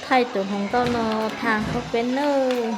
Thaij tus hluas nkauj no tha hauv peb nawb.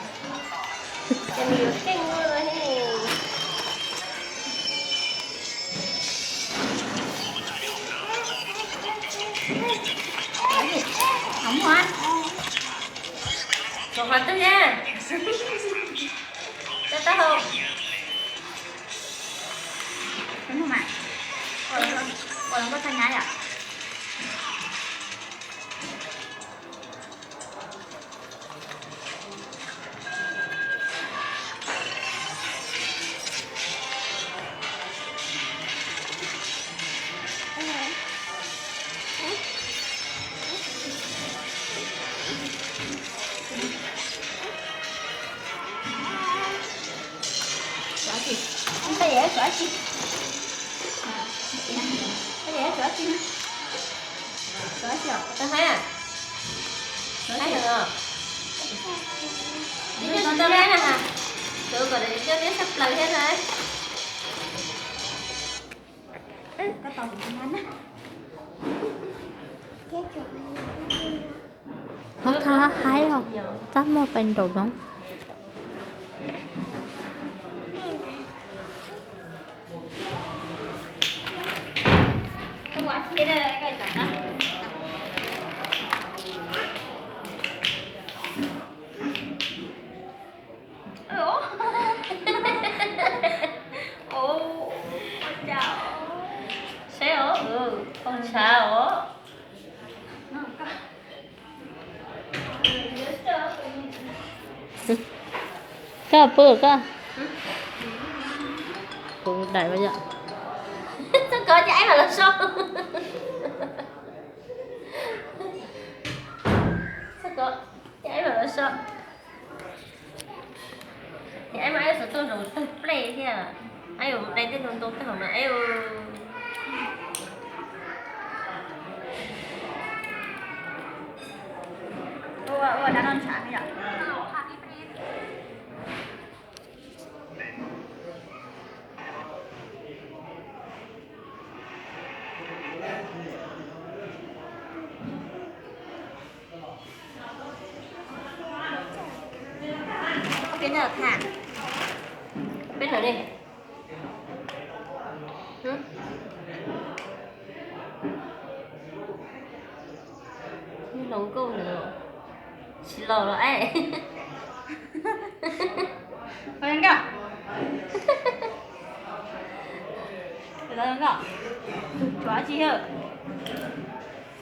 Ho tha haib os, txaj muag pais nraum zoov. Saib os, phooj tshav os. Koj pw koj. Kuv dais yom. Txog koj ces aib mam los so. Txog koj ces aib mam los so. Aib mas aib xav tuaj nraum tawg plej thiab. Aib yuav dai tej ntoo ntoo tag mas aib. Ua dab no ntshav yom. Peb nyob tha, peb nyob li. Hluas nkauj ntawd tsis los los aib. Nkauj, tshuav dab tsi yawg?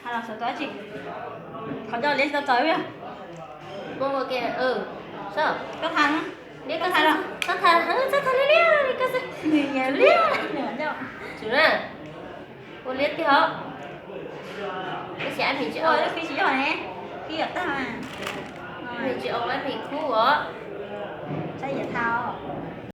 Hais los xav tau dab tsi? Qhov coj liab tsis tau txawv yog. Koj tham, koj tham, koj tham liab liab, koj liab. Tsum na, ua liab tiag os. Tab sis ab mis tsis, ab mis tsis oo, ab mis khub os. Saib yam tha os.